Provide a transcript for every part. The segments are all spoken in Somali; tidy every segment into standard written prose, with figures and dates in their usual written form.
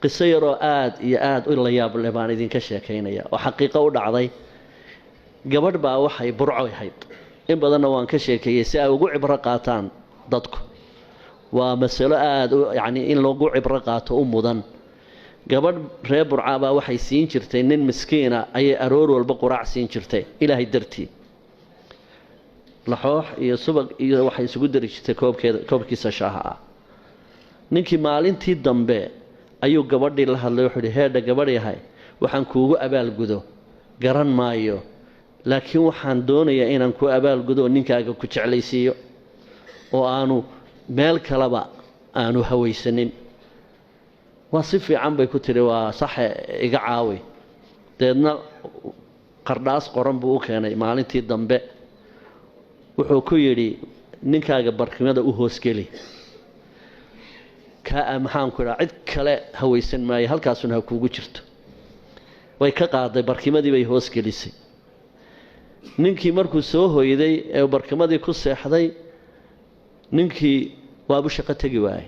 Qiso yaroo aada iyo aada u la yaab leh baan idinka sheekaynaya oo xaqiiqo u dhacday. Gabadh baa waxay Burco ahayd, in badanna waan ka sheekeeyey si ay ugu cibro qaataan dadku. Waa masalo aada u yacni in lagu cibro qaato u mudan. Gabadh reer Burca baa waxay siin jirtay nin miskiina, ayay aroor walba quraac siin jirtay Ilaahay dartii. Laxoox iyo subag iyo waxay isugu dari jirtay koobkeeda, koobkiisa shaaha ah. Ninkii maalintii dambe ayuu gabadhii la hadlay, wuxuu ihi: "Heedha gabadh yahay, waxaan kuugu abaalgudo garan maayo, laakiin waxaan doonayaa inaan kuu abaalgudo oo ninkaaga ku jeclaysiiyo oo aanu meel kaleba aanu hawaysanin." "Waa si fiican," bay ku tidhi, "waa saxe, iga caawi." Deedna qardhaas qoran buu u keenay maalintii dambe. Wuxuu ku yidhi: "Ninkaaga barkimada u hoosgeli, kaa maxaan ku idhaha, cid kale hawaysan maayo, halkaasuna ha kuugu jirto." Way ka qaaday, barkimadii bay hoosgelisay. Ninkii markuu soo hoyday ee barkimadii ku seexday, ninkii waabu shaqo tegi waayey.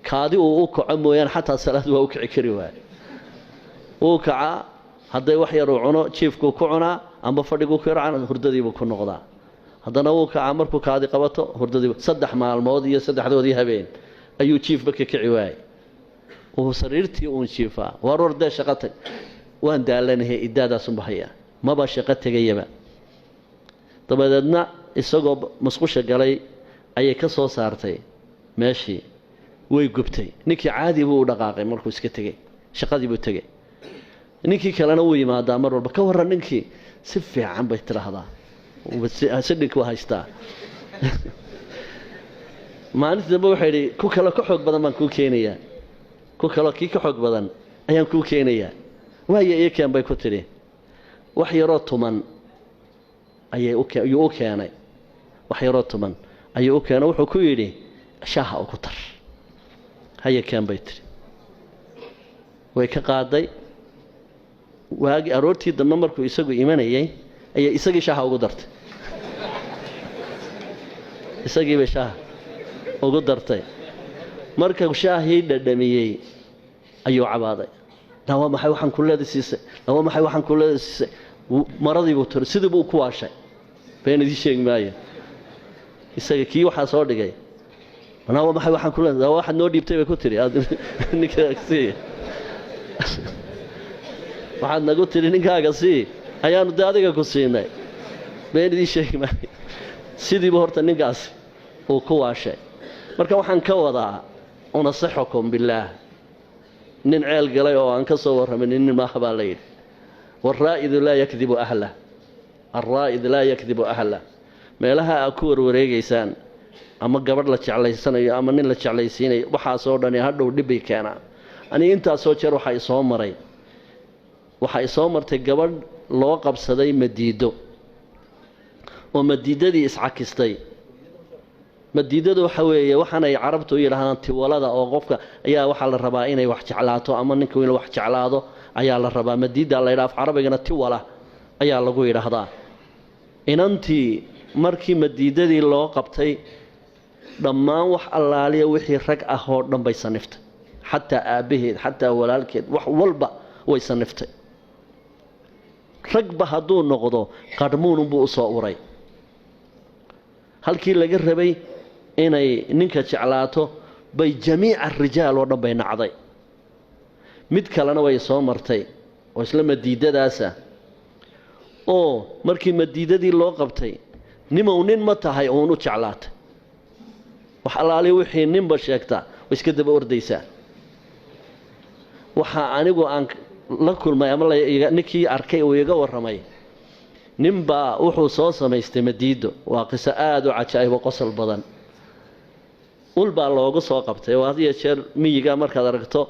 Kaadi uu u kaco mooyaane xataa salaad waa u kici kari waaye. Wuu kacaa, hadday wax yar uu cuno jiifkuu ku cunaa amba fadhiguu ku yarcana, hurdadiibuu ku noqdaa. Haddana wuu kacaa markuu kaadi qabato, hurdadiibu. 3 maalmood iyo saddexdoodii habeen ayuu jiifba ka kici waayey, uu sariirtii uun jiifaa. "Waar wardee shaqo tag." "Waan daalanahay, idaadaasunba hayaa, maba shaqo tegayaba." Dabadeedna isagoo musqusha galay ayay ka soo saartay meeshii, way gubtay. Ninkii caadi buu u dhaqaaqay markuu iska tegey, shaqadii buu tegey. Ninkii kalena wuu yimaadaa mar walba. "Ka warran ninkii?" "Si fiican," bay tidhaahdaa, "sidhinku haystaa." Maalintii dambe waxay idhi: "Ku kaloo ka xoog badan baan kuu keenayaa, ku kaloo kii ka xoog badan ayaan kuu keenayaa." "Waayo, ii keen," bay ku tidhi. Wax yaroo tuman ayay ayuu u keenay. Wax yaroo tuman ayuu u keenay. Wuxuu ku yidhi: "Shaaha ugu dar." "Haya, keen," bay tidhi. Way ka qaaday. Waagi aroortii dambe markuu isagu imanayay ayay isagii shaaha ugu dartay. Isagiibay shaaha ugu dartay. Marka shaahii dhadhamiyey ayuu cabaaday: "La waa maxay waxaan kuleeda siisay? La waa maxay waxaan kuleeda siisay?" Maradiibuu tiri, sidii buu ku waashay. Been idiin sheegi maayo. Isaga kii waxaa soo dhigay: "Manaa waa maxay waxaan kuleeda waxaad noo dhiibtay?" bay ku tiri. "Aad ninkaaga sii, waxaad nagu tidhi ninkaaga sii, ayaanu dee adiga ku siinay." Been idiin sheegi maayo, sidiibu horta ninkaasi uu ku waashay. Marka waxaan ka wadaa, unasixukum billaah, nin ceel galay oo aan ka soo warramin nin maaha baa la yidhi. Waalraa'idu laa yakdibu ahlah, alraa'id laa yakdibu ahlah. Meelaha aad ku warwareegaysaan, ama gabadh la jeclaysanayo ama nin la jeclaysiinayo, waxaasoo dhani hadhow dhibbay keenaa. Aniga intaasoo jeer waxaa isoo maray, waxaa isoo martay gabadh loo qabsaday madiido oo madiidadii iscakistay. Madiidadu waxa weeye waxaanay carabtu u yidhaahdaan tiwalada, oo qofka ayaa waxaa la rabaa inay wax jeclaato ama ninka inuu wax jeclaado ayaa la rabaa. Madiida la yidhaha, af carabigana tiwala ayaa lagu yidhaahdaa. Inantii markii madiidadii loo qabtay, dhammaan wax allaaliya wixii rag ah oo dhan bay saniftay, xataa aabbaheed, xataa walaalkeed, wax walba way saniftay. Ragba hadduu noqdo qadhmuununbuu u soo uray. Halkii laga rabay inay ninka jeclaato bay jamiica arijaal oo dhan bay nacday. Mid kalena way soo martay oo isla madiidadaasa, oo markii madiidadii loo qabtay, nimow nin ma tahay uun u jeclaatay. Wax allaali wixii ninba sheegtaa way iska daba ordaysaa. Waxaa anigu aan la kulmay ama ninkii arkay uu iga warramay, ninbaa wuxuu soo samaystay madiido. Waa qiso aada u cajaa'ib oo qosol badan. Ul baa loogu soo qabtay, oo had iyo jeer miyiga markaad aragto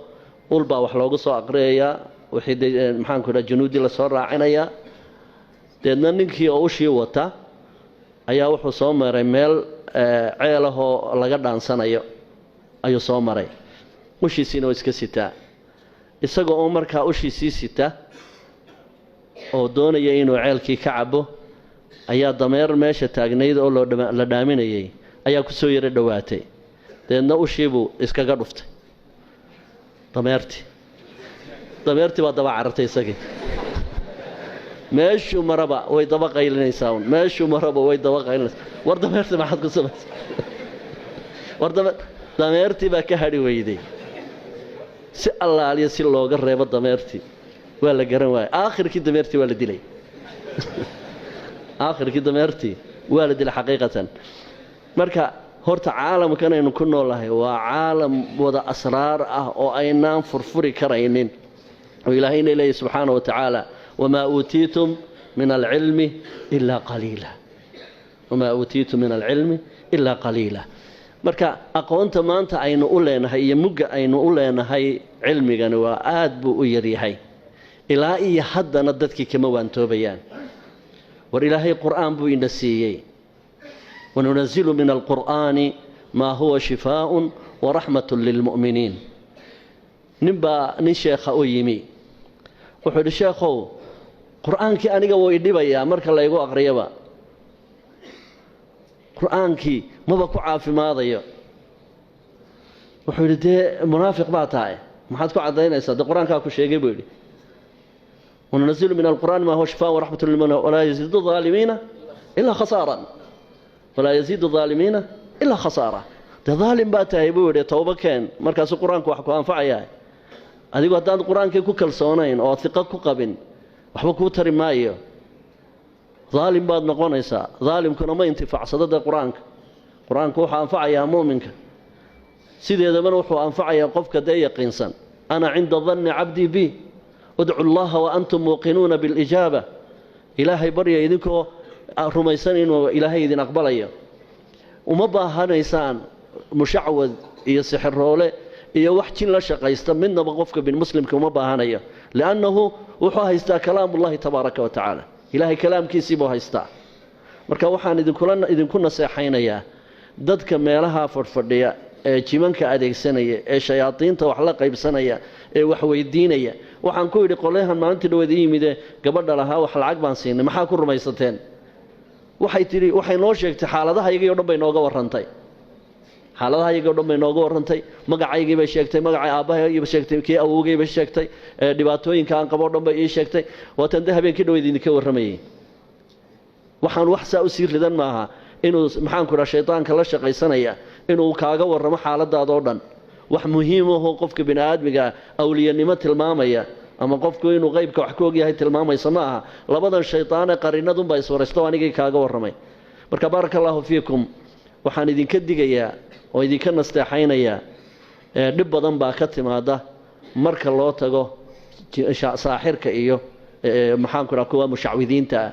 ul baa wax loogu soo aqriyayaa, wixii de maxaanku idhaha junuuddii lasoo raacinayaa. Deedna ninkii oo ushii wata ayaa wuxuu soo maray meel ceelahoo laga dhaansanayo ayuu soo maray. Ushiisiina oo iska sitaa. Isaga oo markaa ushiisii sita oo doonaya inuu ceelkii ka cabo ayaa dameer meesha taagnayd oo loo la dhaaminayay ayaa ku soo yaro dhowaatay. Deedna ushiibuu iskaga dhuftay. Dameertii, dameertii baa daba carartay isagii. Meeshuu maraba way daba qaylinaysaa un, meeshuu maraba way daba qaylinaysaa. War dameertii maxaad ku samaysaa? War dameertii baa ka hadhi weyday. Si allaaliya si looga reebo dameertii waa la garan waayey. Aakhirkii dameertii waa la dilay. Aakhirkii dameertii waa la dilay xaqiiqatan. Marka horta caalamkan aynu ku noolahay waa caalam wada asraar ah oo aynaan furfuri karaynin, oo ilaahayna leeyahy subxaana wa tacaala wamaa uutiitum min alcilmi ilaa qaliila, wamaa uutiitum min alcilmi ilaa qaliila. Marka aqoonta maanta aynu u leenahay iyo mugga aynu u leenahay cilmigani waa aad buu u yaryahay. Ilaa iyo haddana dadkii kama waantoobayaan. War ilaahay qur'aan buu ina siiyey, wanunazilu min alqur'aani maa huwa shifaaءun waraxmatun lilmu'miniin. Ninbaa nin sheekha u yimi, wuxuu yidhi sheekhow qur'aankii aniga wuu idhibayaa marka laygu aqriyaba, qur'aankii maba ku caafimaadayo. Wuxuu yidhi dee munaafiq baa tahay, maxaad ku caddaynaysaa? Dee qur-aankaa ku sheegay buu yidhi, wanunazilu min alqur'aani maa huwa shifaaءun waraxmatun lilmu'miniin walaa yaziidu aalimiina ilaa khasaaran, walaa yaziidu aalimiina ilaa khasaara. Dee daalim baa tahay buu yidhi, towbo keen, markaasuu qur-aanku wax ku anfacayaa. Adigu haddaan qur-aankii ku kalsoonayn oo hiqo ku qabin waxba kuu tari maayo, daalim baad noqonaysaa. Daalimkuna ma intifaacsado dee qur-aanka. Qur-aanku wuxuu anfacayaa mu'minka, sideedabana wuxuu anfacayaa qofka dee yaqiinsan. Ana cinda danni cabdii bi, udcu allaha wa antum muuqinuuna bilijaaba. Ilaahay barya idinkoo rumaysan inuu ilaahay idin aqbalayo. Uma baahanaysaan mushacwad iyo sixiroole iyo wax jin la shaqaysta midnaba, qofka bin muslimka uma baahanayo, liannahu wuxuu haystaa kalaamullahi tabaaraka wa tacaala, ilaahay kalaamkiisii buu haystaa. Marka waxaan idinku naseexaynayaa dadka meelaha fadhfadhiya ee jimanka adeegsanaya ee shayaadiinta wax la qaybsanaya ee wax weydiinaya. Waxaan ku yidhi qolyahan maalintii dhaweed ii yimide gabadha lahaa wax lacag baan siinay, maxaa ku rumaysateen? Waxay tidhi, waxay noo sheegtay xaaladahaygii o dhan bay nooga warrantay, xaaladahaygii o dhan bay nooga warrantay. Magacaygii bay sheegtay, magacay aabbahaygii sheegtay, kii awowgay bay sheegtay, dhibaatooyinka aan qabo o dhan bay ii sheegtay. Waatan dee habeenkii dhaweyd idinka warramayay. Waxaan wax saa usii ridan maaha inuu maxaanku idhaha shaydaanka la shaqaysanaya inuu kaaga warramo xaaladaadoo dhan. Wax muhiim ahoo qofka bini aadmiga awliyanimo tilmaamaya ama qofku inuu qeybka wax ku ogyahay tilmaamaysa ma aha. Labadan shaydaane qarinadunbaa iswaraysto, anigii kaaga warramay. Marka baaraka allaahu fiikum, waxaan idinka digayaa oo idinka nasteexaynayaa, dhib badan baa ka timaada marka loo tago saaxirka iyo maxaanku idhaha kuwa mushacwidiinta ah.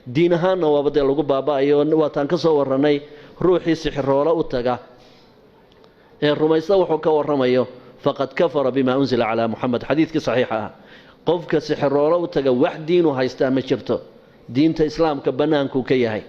Diin ahaanna waaba dee lagu baaba'ayo. Waataan ka soo warrannay ruuxii sixiroole u taga ee rumaysta wuxuu ka warramayo faqad kafara bimaa unzila calaa Muxamed, xadiidkii saxiixa ah. Qofka sixiroole u taga wax diinu haystaa ma jirto, diinta islaamka bannaankuu ka yahay.